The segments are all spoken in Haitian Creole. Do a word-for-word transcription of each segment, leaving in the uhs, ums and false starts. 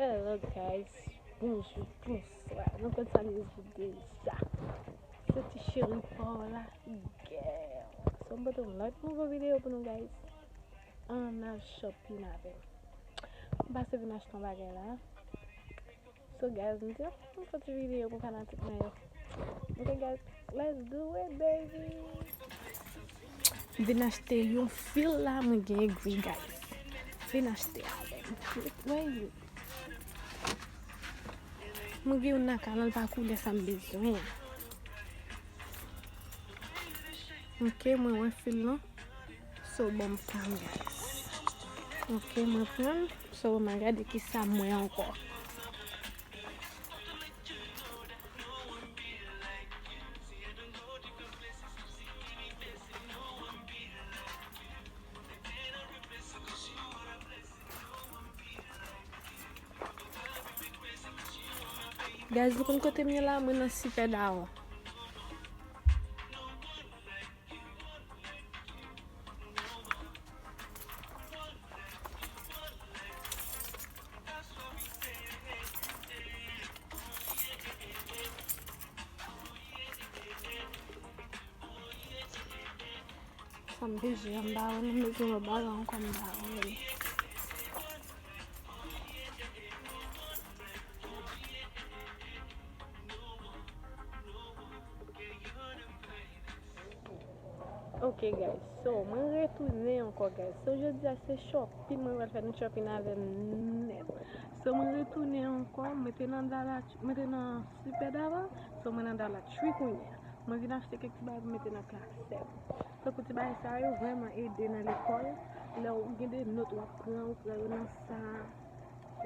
Hello guys, bonjou, bonswa. Nou konn sa nou ye deja. Se ti cheri pa w la, girl. So m pote yon lòt nouvo videyo pou nou guys. Ann al shopping avè m. M pase vin achte yon bagay la. So guys, m di m fè ti videyo pou fanatik mwen yo. Ok guys, let's do it baby. M vin achte yon fil la, mwen gen egri guys. Vin achte avè m. Where you? Mwen gen youn nan kay la, l pa koulè sa m bezwen an. Ok, mwen wè fil lan. So, ban m pran, guys. Ok, mwen pran l. So, mwen gade kisa mwen ankò. Guys, ou konn kote m ye la? Mwen nan Sipèdawon. Sa m bezwen an, m pa wè, m bezwen yon bagay ankò, m pa wè. Ok guys, so mwen retounen ankò guys. So jodi a se shopping, mwen pral fè nou shopping avè m nèt. So mwen retounen ankò, mwen te nan Dollar Tree, mwen te nan Sipèdawon, so mwen nan Dollar Tree kounye a. Mwen vin achte kèk ti bagay pou mete nan klasè m. Tankou ti bagay sa yo vrèman ede nan lekòl. Lè w gen de nòt w ap pran, ou pran yo nan sa.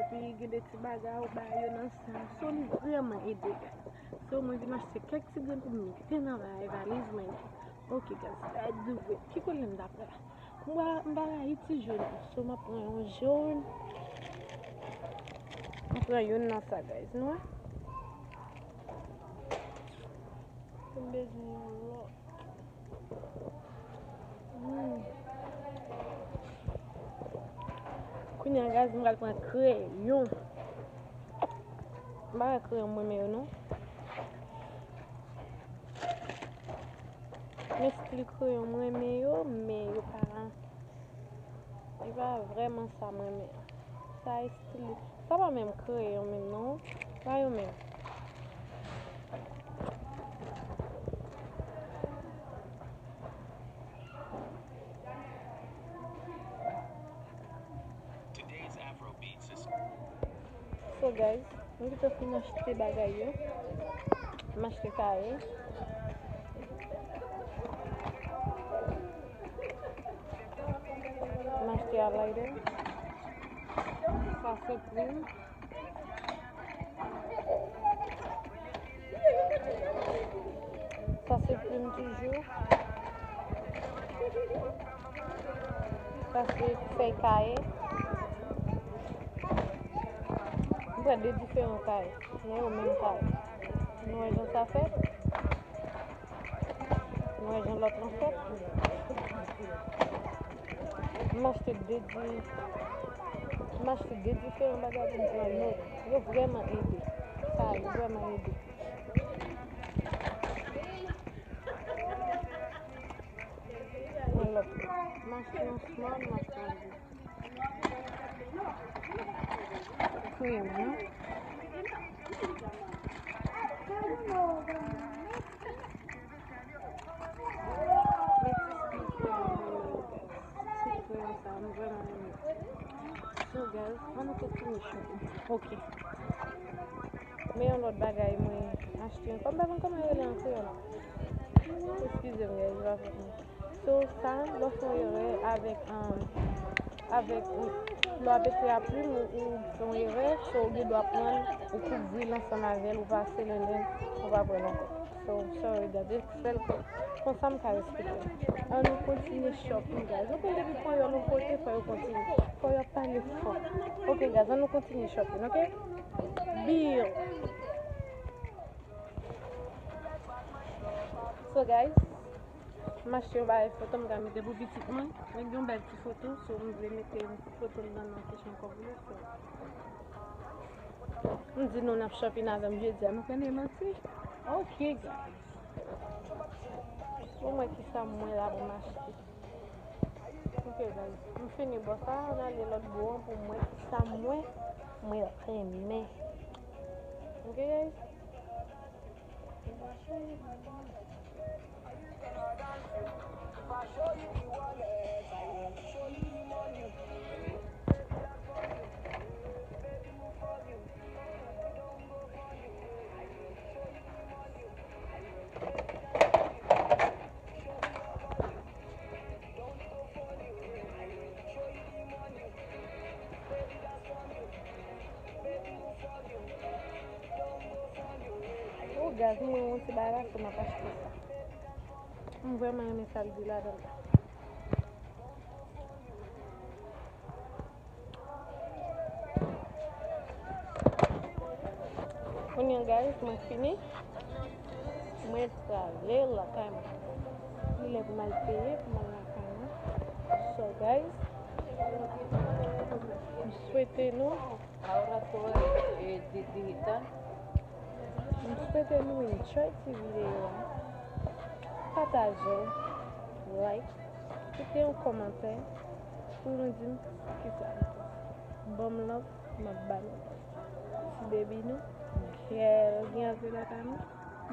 Epi gen de ti bagay ou bay yo nan sa. So li vrèman ede guys. So mwen vin achte kèk ti grenn pou m mete nan bagay valiz mwen yo. Ok guys, let's do it. Ki koulè m ta pran? Mwen m pa rayi ti jòn. So m ap pran yon jòn. M pran youn nan sa guys, nou wè. M bezwen yon lòt. Hmm. Kounye a guys, m pral pran kreyon. M pa wè kreyon mwen renmen yo non. Men stil kreyon mwen renmen yo, men yo pa, yo pa vrèman sa mwen renmen. Sa estil, sa pa menm kreyon menm non. Pa yo menm. So guys, mwen gentan fin achte bagay yo. M achte kaye. M achte highlighter. Sa se plim. Sa se plim toujou. Sa se fèy kaye. M pran de diferan kaye. Men yo menm kaye. Nou wè jan sa fèt? Nou wè jan lòt lan fèt? M achte de di-, m achte de diferan bagay pou m pran yo. Yo vrèman ede. Sa yo vrèman ede. Yon lòt. M achte yon small, m achte yon big. Kreyon, non? Men ti stil kreyon mwen renmen yo, guys. Ti kreyon sa, m vrèman renmen. So, guys, ann nou kontinye shopping. Ok. Men yon lòt bagay mwen achte ankò. M pa konn kòman yo rele an kreyòl. Eskize m, guys, m pa fè. So, sa, lè w fè yon erè avèk, um, avèk, lè w ap ekri a plim, ou, ou fè yon erè, so, ou gen dwa pran l, ou kouvri l ansanm avè l, ou pa selennen, ou pa pran l ankò. So, sorry, guys, se sèl konsa m ka esplike. Ann nou kontinye shopping, guys. Ou konn depi panyòl yon kote, fò yo kontinye. Fò yo pale fò. Ok, guys, ann nou kontinye shopping, ok? Bill. So, guys, M achte yon bagay foto m ka mete pou pitit mwen. Mwen gen yon bèl ti foto, so m vle mete yon ti foto m nan nan kesyon kòb yo, so. M di nou n ap shopping avè m jodi a, nou konnen manti. Ok, guys. Bon, mwen kisa mwen la pou m achte. Ok, guys. M fini bò sa, n ale lòt bò an pou mwen kisa mwen, mwen renmen. Ok, guys. Oh, guys, mwen yon ti bagay la, m ap achte sa. M vrèman renmen sa l di ladan l la. Kounye a, guys, mwen fini. Mwen prale lakay mwen. Li lè pou m al peye, pou m al lakay mwen. So, guys, m swete nou Ahora tú eres di- digital. M swete nou enjoy ti videyo a. Pataje, like, kite yon kòmantè pou nou di m kisa nou panse. Ban m love, m ap ba nou love. Ti baby nou, girl, gen antre lakay nou.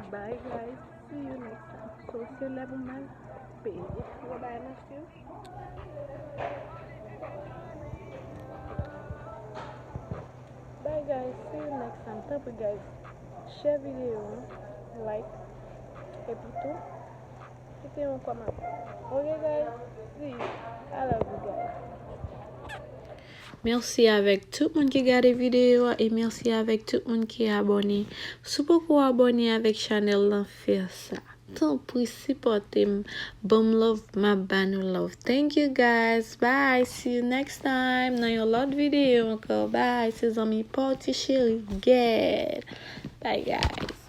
Bye guys, see you next time. So, se lè pou m al peye. Gwo bay, mèsi. Bye guys, see you next time. Tanpri guys, share videyo an, like, epi tou, kite yon kòmantè. Ok guys, see you. I love you guys. Mèsi avèk tout moun ki gade videyo a e mèsi avèk tout moun ki abòne. Si w poko abòne avèk chanèl lan, fè sa. Tanpri, sipòte m. Ban m love, m ap ba nou love. Thank you guys. Bye. See you next time. Nan yon lòt videyo ankò. Bye. Se zanmi pa w ti cheri. Gèt. Bye guys.